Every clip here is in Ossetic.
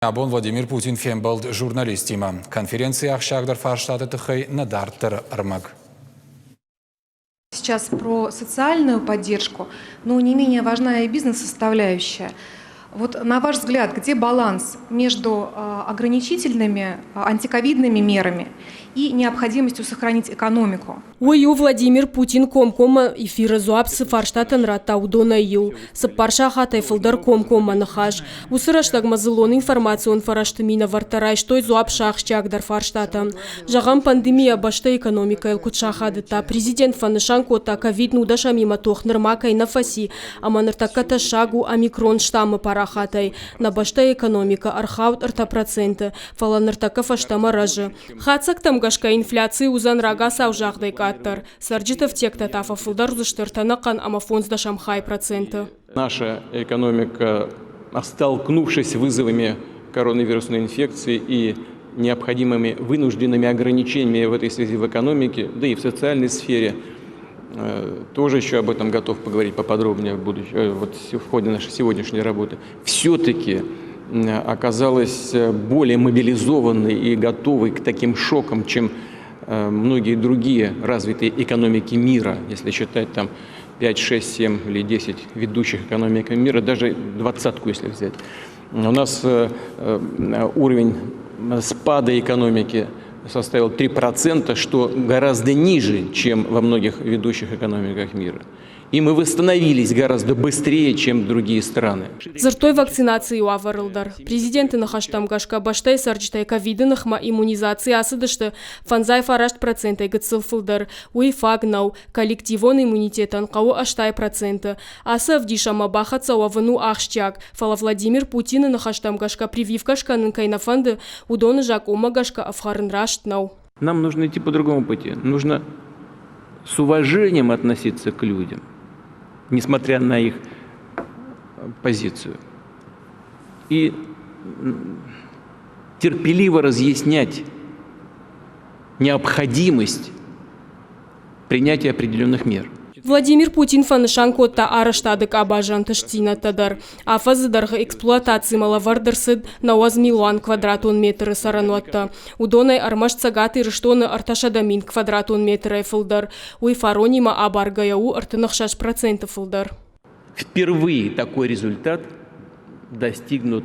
Абон Владимир Путин фембӕлд журналисттимӕ. Конференцийы ахсджиагдӕр фарстаты тыххӕй нӕ дарддӕры ӕрмӕг. Сейчас про социальную поддержку, но не менее важна и бизнес-составляющая. Вот на ваш взгляд, где баланс между ограничительными антиковидными мерами и необходимостью сохранить экономику? Уый у Владимир Путин комкоммӕ эфиры дзуапп цы фарстатӕн радта, уыдонӕй иу. Цыппар сахатӕй фылдӕр комкоммӕ ныхас. Уыцы рӕстӕгмӕ дзыллон информацион фӕрӕзты минӕвӕрттӕ райстой дзуапп сӕ ахсджиагдӕр фарстатӕн. Зӕгъӕм, пандемийӕ бӕстӕ экономикӕйыл куыд сахадыдта, президент фӕнысан кодта, ковид-нудӕсӕмимӕ тох нырма кӕй нӕ фӕци ӕмӕ ныртӕккӕ тӕссаг у омикрон штаммы парахатӕй. Нӕ бӕстӕйы экономикӕ ӕрхауд 3%, фӕлӕ ныртӕккӕ фӕстӕмӕ рӕзы. Хатдзӕгтӕм гӕсгӕ инфляци уыдзӕн рагацау загъдӕй къаддӕр, цӕрджыты ӕфтиӕгтӕ та фӕфылдӕр уыдзысты ӕртӕнӕхъӕн ӕмӕ фондздӕсӕм хай проценты. Наша экономика, столкнувшись с вызовами коронавирусной инфекции и необходимыми вынужденными ограничениями в этой связи в экономике, да и в социальной сфере, тоже еще об этом готов поговорить поподробнее в, будущем, вот в ходе нашей сегодняшней работы, все-таки оказалась более мобилизованной и готовой к таким шокам, чем многие другие развитые экономики мира, если считать там 5, 6, 7 или 10 ведущих экономик мира, даже двадцатку если взять. У нас уровень спада экономики составил 3%, что гораздо ниже, чем во многих ведущих экономиках мира. И мы восстановились гораздо быстрее, чем другие страны. Дзырдтой вакцинацийы уавӕрыл дӕр. Президенты ныхӕстӕм гӕсгӕ бӕстӕйы цӕрджытӕй ковиды ныхмӕ иммунизаци ацыдысты 59 процентӕй гыццыл фылдӕр. Уый фаг нӕу. Коллективон иммунитетӕн хъӕуы 80%. Ацы ӕвдисӕнмӕ бахӕццӕ уӕвын у ахсджиаг, фӕлӕ Владимир Путины ныхӕстӕм гӕсгӕ прививкӕ скӕнын кӕй нӕ фӕнды, уыдоны закъонмӕ гӕсгӕ ӕфхӕрын раст нӕу. Нам нужно идти по другому пути. Нужно с уважением относиться к людям, несмотря на их позицию. И терпеливо разъяснять необходимость принятия определенных мер. Владимир Путин фӕнысан кодта арӕзтады къабазы ӕнтыстдзинӕдтӕ дӕр. Афӕдзы дӕргъы эксплуатацимӕ лӕвӕрд ӕрцыд 90 милуан квадратон метры цӕрӕнуӕттӕ. Уыдонӕй ӕрмӕст Цӕгат Ирыстоны 300 000 квадратон метрӕй фылдӕр. Уый фаронимӕ абаргӕйӕ у 36% фылдӕр. Впервые такой результат достигнут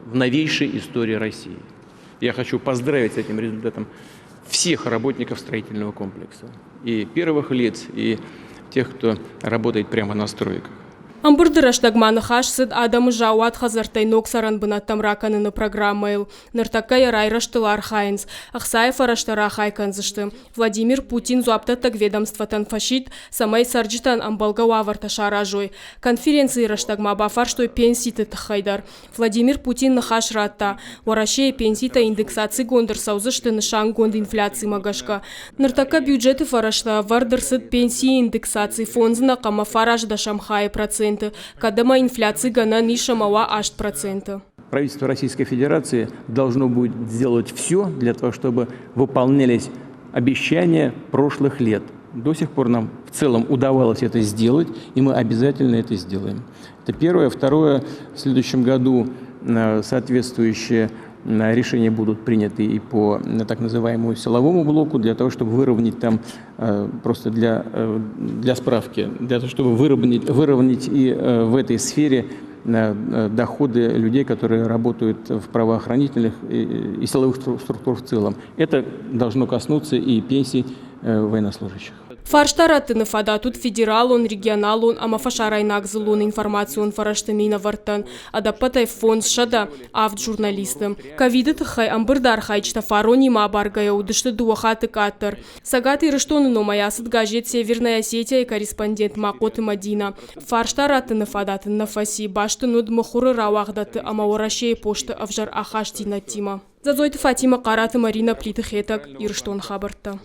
в новейшей истории России. Я хочу поздравить с этим результатом всех работников строительного комплекса. И первых лиц, и тех, кто работает прямо на стройках. Ӕмбырды рӕстӕг ма ныхас цыд адӕмы заууат хӕдзӕрттӕй ног цӕрӕн бынӕттӕм ракӕныны программӕйыл. Ныртӕккӕ йӕ райрӕзтыл архайынц. Ӕхцайы фӕрӕзтӕ рахай кӕндзысты. Владимир Путин дзуапдӕттӕг ведомствотӕн фӕсидт, цӕмӕй цӕрджытӕн ӕмбӕлгӕ уавӕртӕ саразой. Конференцийы рӕстӕг ма бафарстой пенситы тыххӕй дӕр. Владимир Путин ныхас радта, Уӕрӕсейы пенситӕ индексацигонд ӕрцӕудзысты нысангонд инфляцимӕ гӕсгӕ. Ныртӕккӕ бюджеты фӕрӕзтӕ ӕвӕрд ӕрцыд пенсийы индексаци 5,9%, кӕд ӕмӕ инфляци гӕнӕн ис ӕмӕ уа 8%. Правительство Российской Федерации должно будет сделать все для того, чтобы выполнялись обещания прошлых лет. До сих пор нам в целом удавалось это сделать, и мы обязательно это сделаем. Это первое. Второе, в следующем году соответствующие решения будут приняты и по так называемому силовому блоку, для того, чтобы выровнять там, просто для справки, для того, чтобы выровнять и в этой сфере доходы людей, которые работают в правоохранительных и силовых структурах в целом. Это должно коснуться и пенсий военнослужащих. Фарста раттыны фадат уыд федералон, регионалон ӕмӕ фӕсарӕйнаг дзыллон информацион фӕрӕзты минӕвӕрттӕн, ӕдӕппӕтӕй 507 журналисты. Ковиды тыххӕй ӕмбырды архайджытӕ фаронимӕ абаргӕйӕ уыдысты дыууӕ хатты къаддӕр. Цӕгат Ирыстоны номӕй ацыд газет «Северная Осетия»-йы корреспондент Махъоты Мадина. Фарста раттыны фадат ын нӕ фӕци, баст ын уыд мыхуыры рауагъдӕтты ӕмӕ Уӕрӕсейы посты ӕвзӕр ахастдзинӕдтимӕ. Дзадзойты Фатимӕ, Хъараты Марина, Плиты Хетӕг, Ирыстоны хабӕрттӕ.